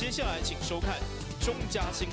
接下來請收看中嘉新聞。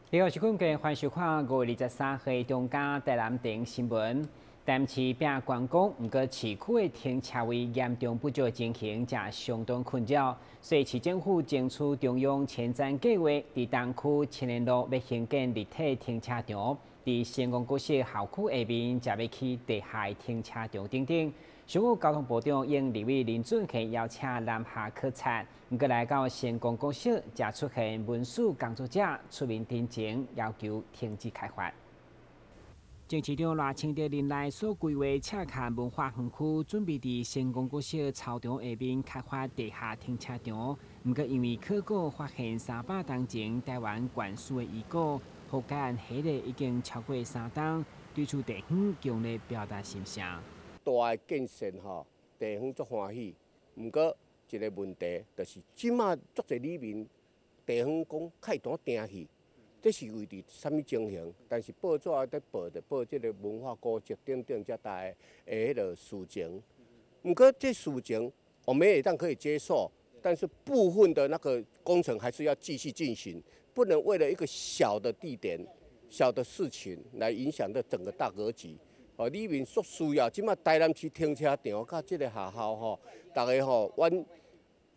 你好，是今歡迎收看5月23號中嘉台南電新聞。台南市拼觀光，毋過市區的停車位嚴重不足的情形，誠相當困擾。所以市政府爭取中央前瞻計劃，佇東區青年路欲興建立體停車場，佇成功國小校區下面，才欲起地下停車場等等。上午交通部長應立委林俊憲邀請南下考察，毋過來到成功國小，才出現文史工作者出面陳情，要求停止開發。前市長賴清德任內所規劃赤崁文化園區，準備佇成功國小操場下面開發地下停車場，毋過因為考古發現300冬前台灣原始的遺構，予該案下咧已經超過3冬，對此地方強烈表達心聲。大的建設吼，地方足歡喜，毋過一個問題就是，這馬足濟里民地方講開單訂去，這是為佇啥物情形？但是報紙佇報就報這個文化古蹟等等遮大的彼個事情，毋過這事情我們會當可以接受，但是部分的那個工程還是要繼續進行，不能為了一個小的地點、小的事情來影響到整個大格局。哦，里面足需要，這馬台南市停車場佮這個學校吼，逐家吼，阮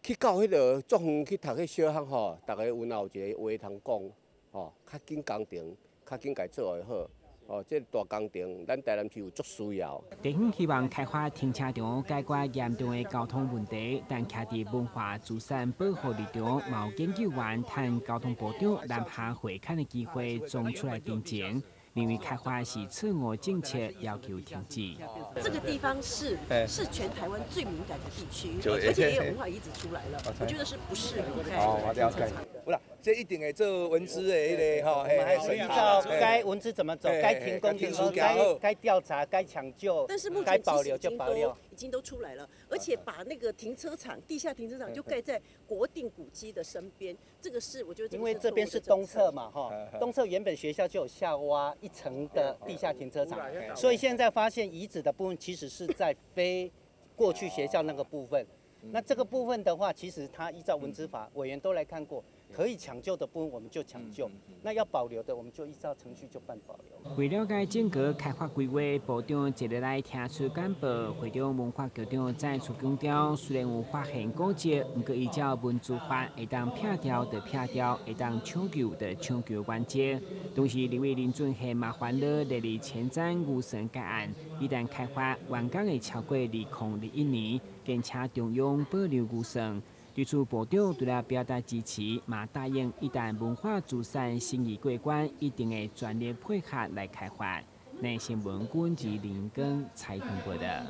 去到彼个足遠去讀彼小學吼，逐家有若有一個話通講，吼，較緊工程，較緊共做會好，哦，這個大工程，咱台南市有足需要。地方希望開發停車場解決嚴重的交通問題，但徛佇文化資產保護立場，嘛有研究員趁交通部長南下會勘的機會，裝出來陳情。認為開發是錯誤政策，要求停止。這個地方是全台灣最敏感的地區，而且也有文化遺址出來了，我覺得是不適合蓋停車場。不啦，這一定會做文資的彼個吼，我們還是依照該文資怎麼走，該停工停工，該調查、該搶救，但是目前該保留就保留，已經都出來了，而且把那個停車場、地下停車場就蓋在國定古蹟的身邊，這個是我覺得因為這邊是東側嘛，哈，東側原本學校就有下挖一層的地下停車場，所以現在發現遺址的部分其實是在非過去學校那個部分。那這個部分的話，其實它依照文資法，委員都來看過，可以搶救的部分我們就搶救，那要保留的我們就依照程序就辦保留。為了解整個開發規劃，部長一日來聽取簡報，會長文化局長再次強調，雖然有發現古蹟，毋過依照文資法，會當拆掉就拆掉，會當搶救就搶救原則。同時，立委林俊憲嘛煩惱列入前瞻預算該案，一旦開發完工會超過2021年，堅持中央保留預算。對此，部長除了表達支持，嘛答應一旦文化資產審議過關，一定會全力配合來開發。內新聞軍及林根採訪報道。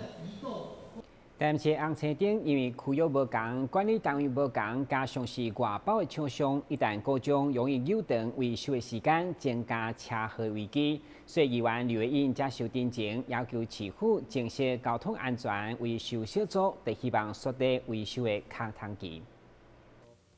但是紅星頂因為區域無仝，管理單位無仝，加上是外包的廠商，一旦故障容易扭斷維修的時間，增加車禍危機。所以議員劉慧英才受陳情，要求市府增設交通安全維修小組，就希望縮短維修的空窗期。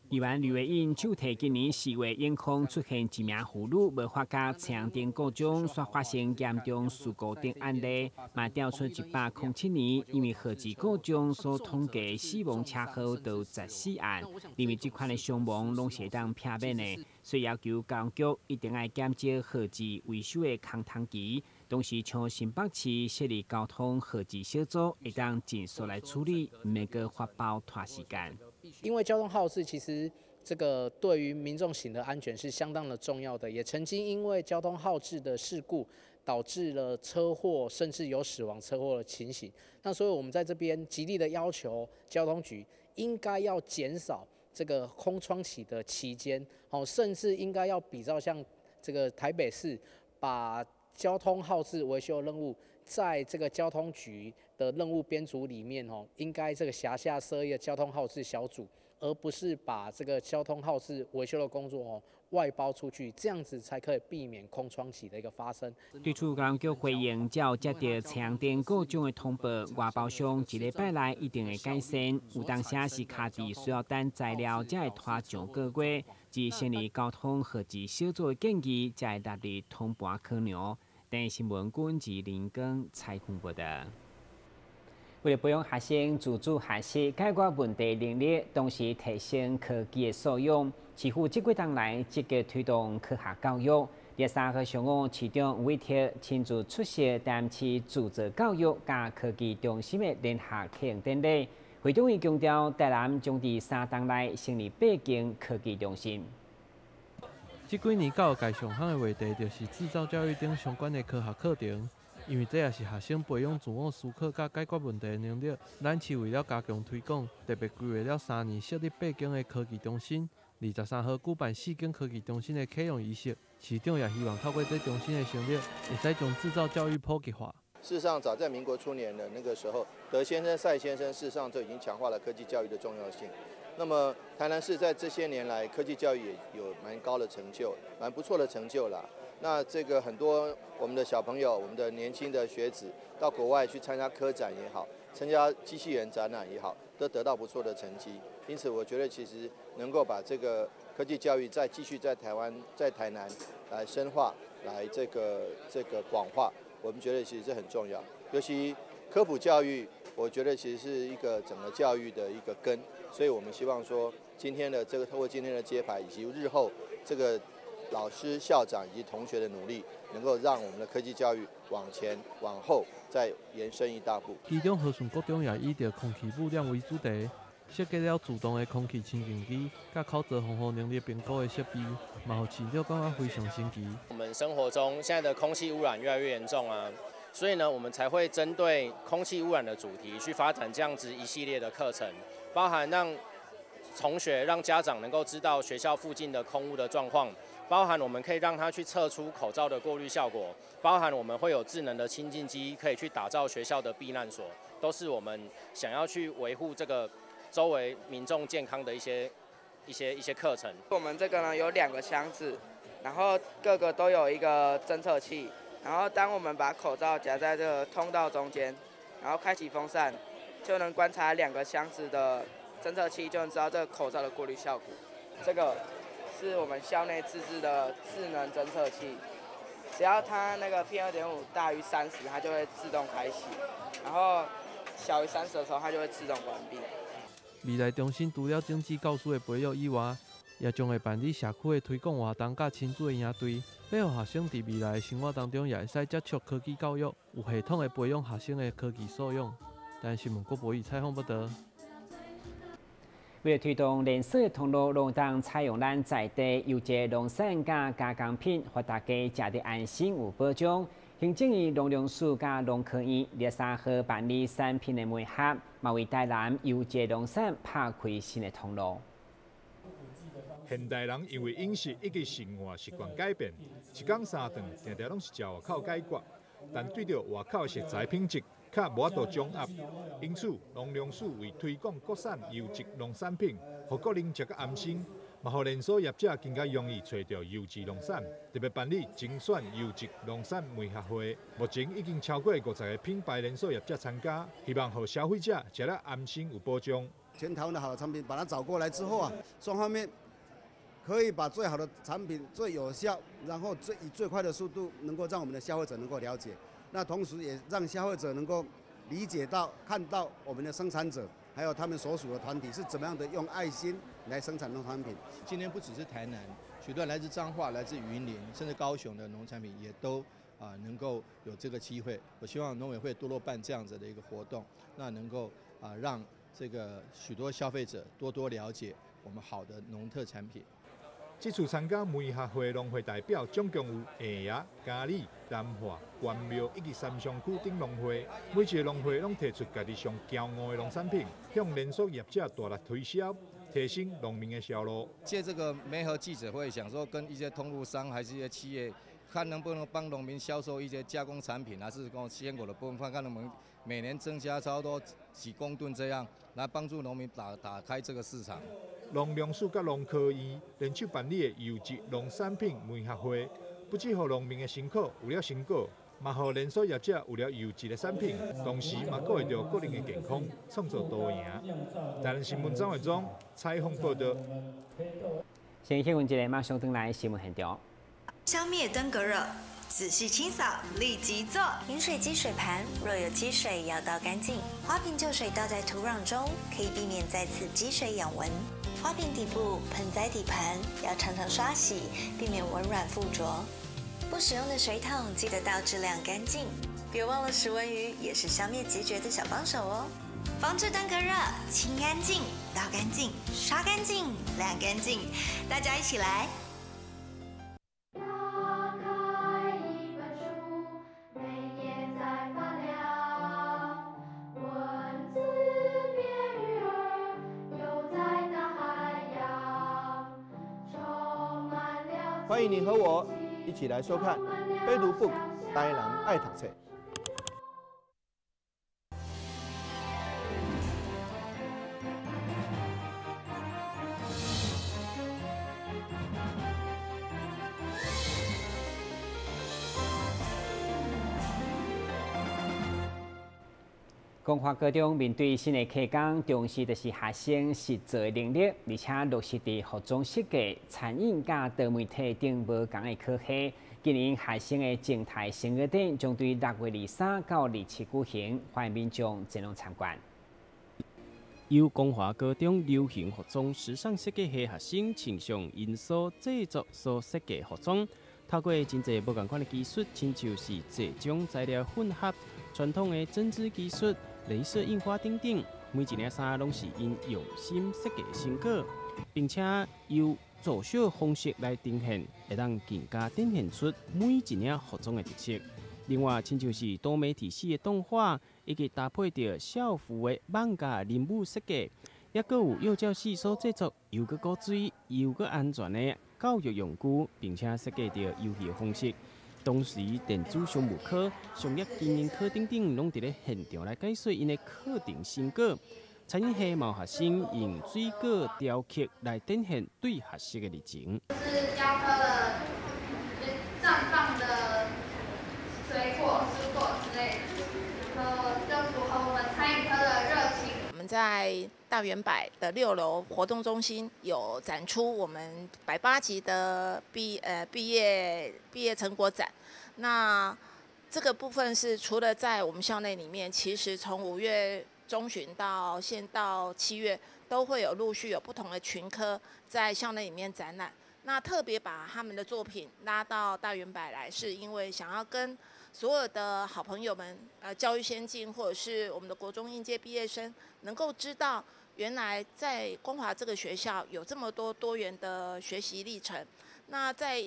議員劉慧英手提今年4月永康出現一名婦女無法共太陽燈故障，煞發生嚴重事故等案例，嘛調出107年因為號誌故障所統計死亡車禍都14案，認為這款的傷亡攏是會當避免的，所以要求交通局一定愛減少號誌維修的空窗期，同時向新北市設立交通號誌小組，會當盡速來處理，毋免閣發包拖時間。因為交通號誌其實這個對於民眾行的安全是相當的重要的，也曾經因為交通號誌的事故導致了車禍，甚至有死亡車禍的情形。那所以我們在這邊極力的要求交通局應該要減少這個空窗期的期間，甚至應該要比照像這個台北市，把交通號誌維修任務在這個交通局的任务编组里面哦，应该这个辖下设一个交通号志小组，而不是把这个交通号志维修的工作哦外包出去，这样子才可以避免空窗期的一个发生。对此，交通局回应，只有接到长电故障的通报，外包商一礼拜内一定会改善。有当时是卡伫需要等材料，才会拖上个月。至成立交通号志小组的建议，才会纳入通盘考量。电视新闻军自林光采访报道。为了培养学生自主学习、解决问题能力，同时提升科技的素养，市府这几冬来积极推动科学教育。23号上午，市长委托亲自出席台南市自助教育佮科技中心的联合启用典礼。会长伊强调，台南将伫3冬内成立八间科技中心。这几年教育界上夯的话题，就是智造教育等相关的科学课程。因为这也是学生培养自我思考佮解决问题的能力。咱市为了加强推广，特别规划了3年设立八间的科技中心。23号举办四间科技中心的启用仪式，市长也希望透过这中心的成立，会使将智造教育普及化。事实上，早在民国初年的那个时候，德先生、赛先生事实上就已经强化了科技教育的重要性。那么，台南市在这些年来，科技教育也有蛮高的成就，蛮不错的成就啦。那这个很多我们的小朋友、我们的年轻的学子到国外去参加科展也好，参加机器人展览也好，都得到不错的成绩。因此，我觉得其实能够把这个科技教育再继续在台湾、在台南来深化、来这个广化，我们觉得其实这很重要。尤其科普教育，我觉得其实是一个整个教育的一个根。所以我们希望说，今天的这个透过今天的揭牌，以及日后这个老师、校长以及同学的努力，能够让我们的科技教育往前、往后再延伸一大步。其中，和顺国中也以著空气污染为主题，设计了自动的空气清净机，佮口罩防护能力评估的设备，嘛予市长感觉非常神奇。我们生活中现在的空气污染越来越严重啊，所以呢，我们才会针对空气污染的主题去发展这样子一系列的课程，包含让同学、让家长能够知道学校附近的空污的状况。包含我们可以让他去测出口罩的过滤效果，包含我们会有智能的清净机，可以去打造学校的避难所，都是我们想要去维护这个周围民众健康的一些课程。我们这个呢有两个箱子，然后各个都有一个侦测器，然后当我们把口罩夹在这个通道中间，然后开启风扇，就能观察两个箱子的侦测器，就能知道这个口罩的过滤效果。这个是我们校内自制的智能侦测器，只要它那个 PM 2.5大于三十，它就会自动开启，然后小于三十的时候，它就会自动关闭。未来中心除了种子教师的培育以外，也将会办理社区的推广活动，佮亲子的营队，欲予学生伫未来的生活当中，也会使接触科技教育，有系统的培养学生的科技素养。台视新闻郭博宇采访报道。为了推动连锁的通路，拢当采用咱在地优质农产佮加工品，予大家食得安心有保障。行政院农粮署佮农科院23号办理产品的媒合，嘛为台南优质农产拍开新的通路。现代人因为饮食以及生活习惯改变，一工三顿定定拢是食外口解决，但对著外口食材品质较无法度掌握，因此农粮署为推广国产优质农产品，予国人食甲安心，嘛予连锁业者更加容易揣著优质农产，特别办理精选优质农产媒合会，目前已经超过50个品牌连锁业者参加，希望予消费者食了安心有保障。全台湾的好的产品，把它找过来之后啊，双方面可以把最好的产品、最有效，然后以最快的速度，能够让我们的消费者能够了解。那同时也让消费者能够理解到、看到我们的生产者，还有他们所属的团体是怎么样的用爱心来生产农产品。今天不只是台南，许多来自彰化、来自云林，甚至高雄的农产品也都能够有这个机会。我希望农委会多多办这样子的一个活动，那能够让这个许多消费者多多了解我们好的农特产品。这次参加媒合会农会代表，总共有下野、佳里、南化、关庙以及三重区等农会，每一个农会拢提出家己上骄傲的农产品，向连锁业者大力推销，提升农民的销路。借这个媒合记者会，想说跟一些通路商还是一些企业看能不能幫農民銷售一些加工產品，還是講鮮果的部分，看能不能每年增加差不多幾公噸這樣，來幫助農民打開這個市場。農糧署佮農科院聯手辦理的優質農產品媒合會，不只予農民的辛苦有了成果，嘛予連鎖業者有了優質的產品，同時嘛顧及著個人的健康，創造多贏。台南新聞張偉忠採訪報道。先新聞一下，馬上轉來新聞現場。消滅登革熱，仔細清掃，立即做。飲水機水盤若有積水，要倒乾淨。花瓶舊水倒在土壤中，可以避免再次積水養蚊。花瓶底部、盆栽底盤要常常刷洗，避免蚊卵附着。不使用的水桶記得倒置晾乾淨。別忘了食蚊魚也是消滅孑孓的小幫手哦。防治登革熱，清乾淨，倒乾淨，刷乾淨，晾乾淨，大家一起來。歡迎你和我一起來收看《悲讀 book 台南愛讀冊》。光華高中面對新的課綱，重視就是學生實作的能力，而且落實佇服裝設計、餐飲佮多媒體等無仝的科系。今年學生的靜態成果展將對6月23到27舉行，歡迎民眾前往參觀。由光華高中流行服裝時尚設計系學生穿上𪜶所製作、所設計服裝，透過真濟無仝款的技術，親像是這種材料混合、傳統的針織技術、鐳射印花等等，每一領衫攏是𪜶用心設計成果，並且由做小方式來呈現，會當更加展現出每一領服裝的特色。另外，親像是多媒體式的動畫，以及搭配著校服的網架人物設計，抑閣有幼教師所製作又閣古錐又閣安全的教育用具，並且設計著遊戲的方式。同時，電子商務科、商業經營科等等，攏佇咧現場來解說𪜶的課程成果。餐飲系嘛有學生用水果雕刻來展現對學習的熱情。是雕刻了綻放的水果、蔬果之類的，然後就符合我們餐飲科的熱情。我們在大遠百的6樓活動中心有展出我們180級的畢業成果展。那這個部分是除了在我們校內裡面，其實從5月中旬到現到7月，都會有陸續有不同的群科在校內裡面展覽。那特別把他們的作品拉到大遠百來，是因為想要跟所有的好朋友們，教育先進或者是我們的國中應屆畢業生，能夠知道原來在光華這個學校有這麼多多元的學習歷程。那在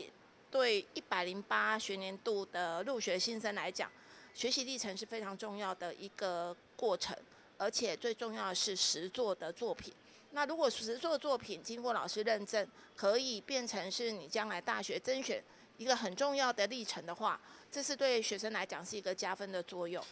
對108學年度的入學新生來講，學習歷程是非常重要的一個過程，而且最重要的是實作的作品。那如果實作作品經過老師認證，可以變成是你將來大學甄選一個很重要的歷程的話，這是對學生來講是一個加分的作用。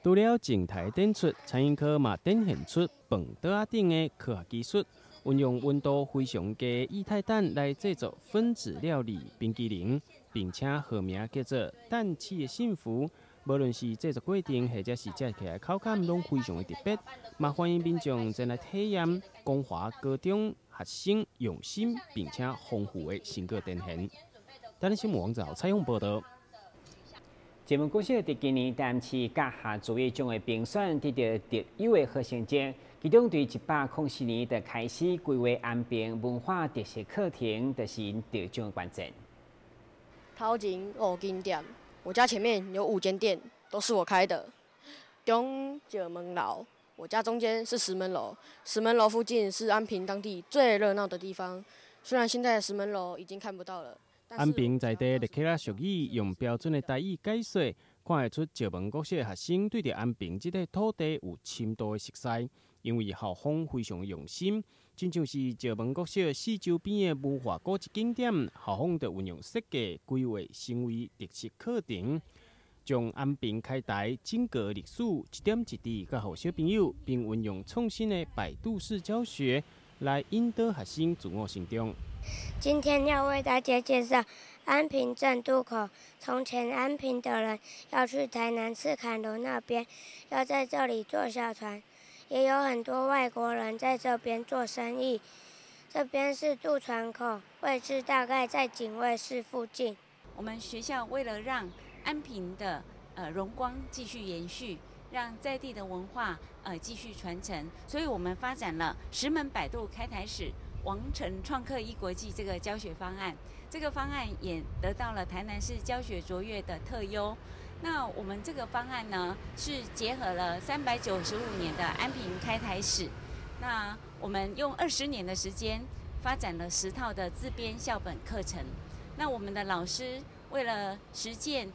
除了靜態展出，餐飲科嘛展現出飯桌仔頂的科學技術，運用溫度非常低的液態氮來製作分子料理冰淇淋，並且號名叫做“氮氣的幸福”。無論是製作過程，或者是食起來口感，攏非常的特別。嘛歡迎民眾前來體驗光華高中學生用心並且豐富的成果展現。台南新聞網站採訪報道。节目公司伫今年台南市甲下主一奖的评选得到特优的好成绩，其中对104年就开始规划安平文化特色课程，就是得奖的关键。头前5间店，我家前面有5间店，都是我开的。中石门楼，我家中间是石门楼，石门楼附近是安平当地最热闹的地方。虽然现在石门楼已经看不到了。安平在地立起了俗语，用标准的台语解说，看會出石門國小的學生對著安平這塊土地有深度的熟似，因為校方非常用心，親像是石門國小四周邊的文化古蹟景點，校方就運用設計規劃成為特色課程，將安平開台整個歷史一點一滴教予小朋友，並運用創新的擺渡式教學來引導學生自我成長。今天要為大家介紹安平鎮渡口。從前安平的人要去台南赤崁樓那邊，要在這裡坐小船，也有很多外國人在這邊做生意。這邊是渡船口，位置大概在警衛室附近。我們學校為了讓安平的榮光繼續延續，讓在地的文化繼續傳承，所以我們發展了石門擺渡開台史、王城創客一國際這個教學方案。這個方案也得到了台南市教學卓越的特優。那我們這個方案呢，是結合了395年的安平開台史。那我們用20年的時間發展了10套的自編校本課程。那我們的老師為了實踐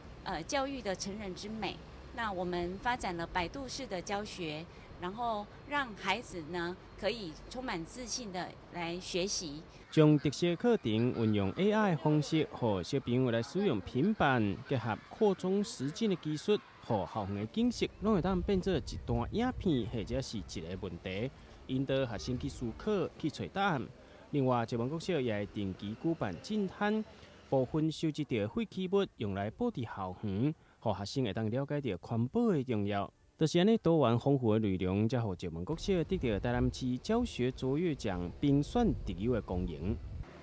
教育的成人之美，那我們發展了擺渡式的教學，然後讓孩子呢可以充滿自信的來學習。將特色課程運用 AI 方式，予小朋友來使用平板，結合擴充實境的技術，予校園的景色攏會當變做一段影片，或者是一个問題，引導學生去思考、去揣答案。另外，石門國小也會定期舉辦淨灘，部分收集著廢棄物用來布置校園，予學生會當了解著環保的重要。就是按呢多元豐富的內容，才予石門國小得著台南市教學卓越獎評選特優的光榮。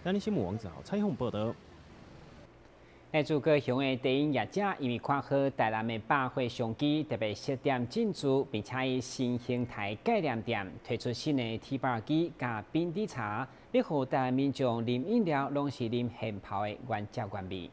咱新聞王子豪採訪報導。來自高雄的茶飲業者，因為看好台南的百貨商機，特別設店進駐，並且以新形態概念店推出新的铁板機佮冰滴茶，欲予台南民眾啉飲料攏是啉現泡的原汁原味。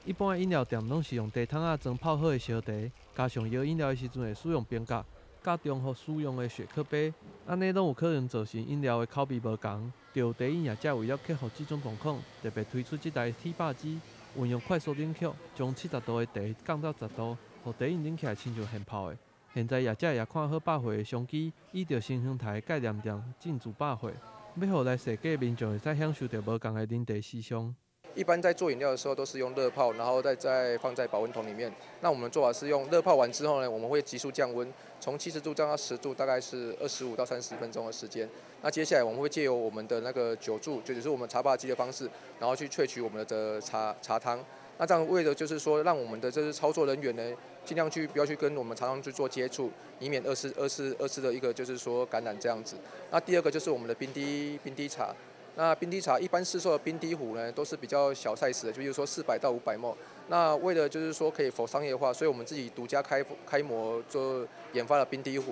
一般的飲料店攏是用茶桶仔裝泡好的燒茶，加上搖飲料的時陣會使用冰角，佮重複使用的雪克杯，按呢攏有可能造成飲料的口味無仝。就茶飲業者為了克服這種狀況，特別推出這台鐵霸機，運用快速冷卻，將70度的茶降到10度，予茶飲啉起來親像現泡的。現在業者也看好百貨的商機，倚著新形態概念店進駐百貨，欲予來踅街民眾會使享受著無仝的啉茶時尚。一般在做飲料的時候都是用熱泡，然後再放在保溫桶裡面。那我們做法是用熱泡完之後呢，我們會急速降溫，從70度降到10度，大概是25到30分鐘的時間。那接下來我們會借由我們的那個久煮，就是我們茶霸機的方式，然後去萃取我們的茶茶湯。那這樣為的就是說，讓我們的這些操作人員呢，盡量去不要去跟我們茶湯去做接觸，以免二次的一個就是說感染這樣子。那第二個就是我們的冰滴茶。那冰滴茶一般市售的冰滴壺呢，都是比較小 size 的，就比如說400到500 ml。那為了就是說可以 for 商業化，所以我們自己獨家開模做研發了冰滴壺。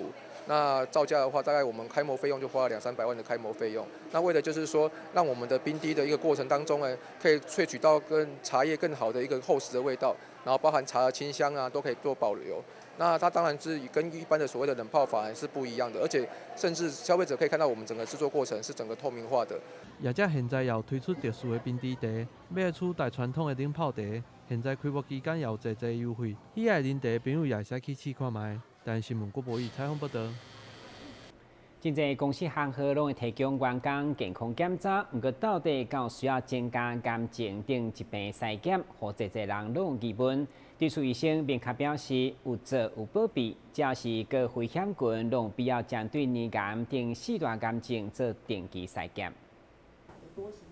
那造價的話，大概我們開模費用就花了兩三百萬的開模費用。那為了就是說，讓我們的冰滴的一個過程當中呢，可以萃取到跟茶葉更好的一個厚實的味道，然後包含茶的清香啊，都可以做保留。那它當然是跟一般的所謂的冷泡法是不一樣的，而且甚至消費者可以看到我們整個製作過程是整個透明化的。業者現在也有推出特殊的冰滴茶，欲取代傳統的冷泡茶。現在開幕期間也有濟濟優惠，喜愛啉茶的朋友也會使去試看覓。台新聞郭博宇採訪報導。真濟公司行號攏會提供員工健康檢查，毋過到底敢有需要增加癌症等疾病篩檢，予濟濟人攏有疑問。對此醫生明確表示，有做有保庇，只要是高危險群，攏有必要針對乳癌等四大癌症做定期篩檢。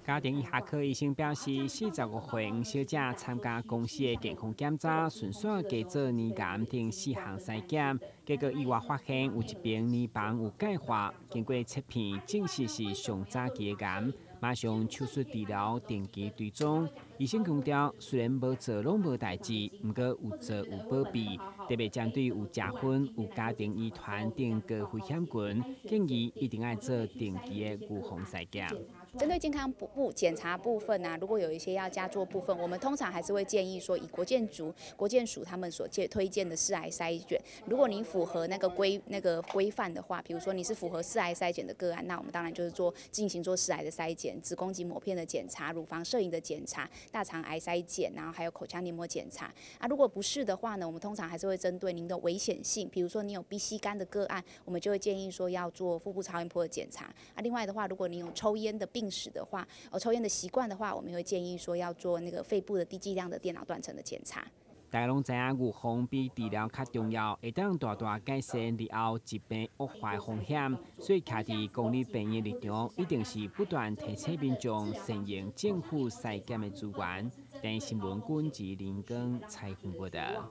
家庭醫學科醫生表示，45歲黃小姐參加公司的健康檢查，順紲加做乳癌等四項篩檢，結果意外發現有一邊乳房有鈣化，經過切片證實是上早期的癌，馬上手術治療，定期追蹤。醫生強調，雖然無做攏無代誌，毋過有做有保庇，特別針對有食薰、有家庭遺傳等高危險群，建議一定愛做定期的預防篩檢。針對健康部檢查部分呢，如果有一些要加做部分，我們通常還是會建議說，以國健局、國健署他們所推薦的四癌篩檢，如果你符合那個規範的話，比如說你是符合四癌篩檢的個案，那我們當然就是進行做四癌的篩檢、子宮頸抹片的檢查、乳房攝影的檢查。大肠癌筛检，然后还有口腔黏膜检查。啊，如果不是的话呢，我们通常还是会针对您的危险性，比如说你有 B、C 肝的个案，我们就会建议说要做腹部超音波的检查。啊，另外的话，如果你有抽烟的病史的话，抽烟的习惯的话，我们会建议说要做那个肺部的低剂量的电脑断层的检查。大家攏知影，预防比治疗較重要，會當大大改善日後疾病惡化的風險。所以，徛佇公立病院立場，一定是不斷提醒民眾善用政府篩檢的資源。電視新聞軍及林光采訪報道。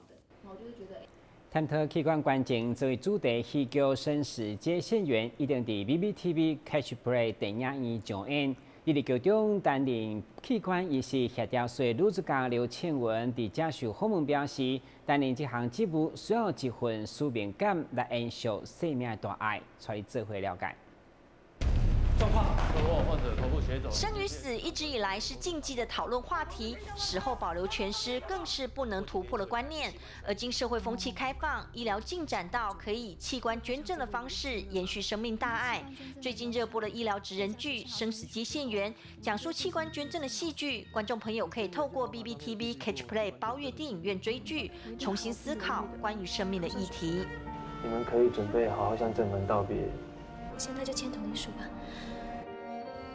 探討器官捐贈作為主題，戲劇《生死接線員》一定佇 BBTV Catch Play 電影院上演。伊佇劇中擔任器官醫師協調師女主角劉倩文佇接受訪問表示，擔任這項職務需要一份使命感來延續生命的大愛，帶你做伙了解。狀況，患者頭部血腫。生與死一直以來是禁忌的討論話題，死後保留全屍更是不能突破的觀念。而今社會風氣開放，醫療進展到可以以器官捐贈的方式延續生命大愛。最近熱播的醫療職人劇《生死接線員》，講述器官捐贈的戲劇，觀眾朋友可以透過 BBTV Catch Play 包月電影院追劇，重新思考關於生命的議題。你們可以準備好好向正門道別。我現在就簽同意書吧。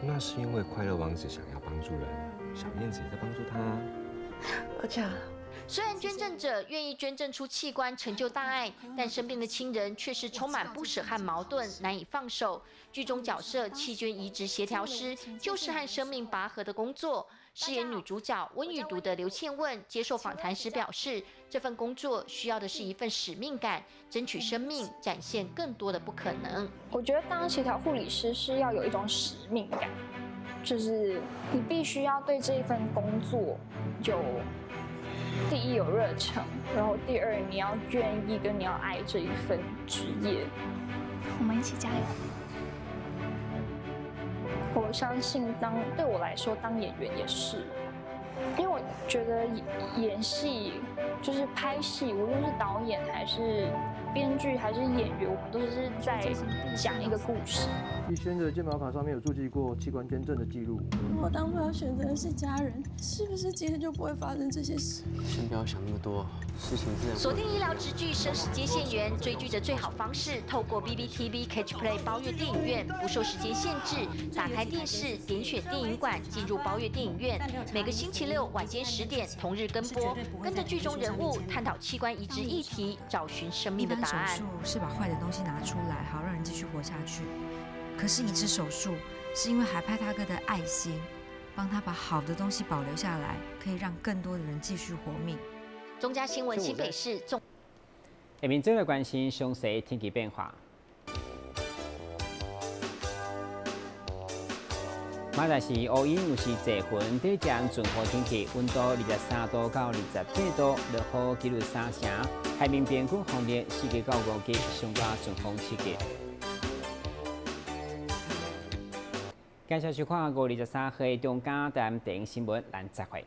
那是因為快樂王子想要幫助人，小燕子也在幫助他。而且，雖然捐贈者願意捐贈出器官成就大愛，但身邊的親人卻是充滿不捨和矛盾，難以放手。劇中角色器捐移植協調師，就是和生命拔河的工作。飾演女主角溫宇獨的劉倩汶接受訪談時表示，這份工作需要的是一份使命感，爭取生命，展現更多的不可能。我覺得當協調護理師是要有一種使命感，就是你必須要對這一份工作有第一有熱忱，然後第二你要願意跟你要愛這一份職業。我們一起加油！我相信當對我來說，當演員也是，因為我覺得演戲就是拍戲，無論是導演還是編劇還是演員，我們都是在講一個故事。醫生的健保卡上面有註記過器官捐贈的記錄。如果當初要選擇的是家人，是不是今天就不會發生這些事？先不要想那麼多，事情自然。鎖定醫療職劇《生死接線員》，追劇的最好方式，透過 BBTV Catch Play 包月電影院，不受時間限制，打開電視，點選電影館，進入包月電影院。每個星期六晚間10點，同日跟播，跟着劇中人物探討器官移植議題，找尋生命的答案。手術是把壞的東西拿出來，好讓人繼續活下去。可是移植手術是因為海派大哥的愛心，幫他把好的東西保留下來，可以讓更多的人繼續活命。中嘉新聞新北市中。下面再來關心詳細天氣變化。馬來是烏雲，有時濟雲，短暫陣雨天氣，溫度23度到28度，落雨幾率3成。海面平均風力4級到5級，上大陣風7級。感謝收看5月23號中嘉台電新聞，咱再會。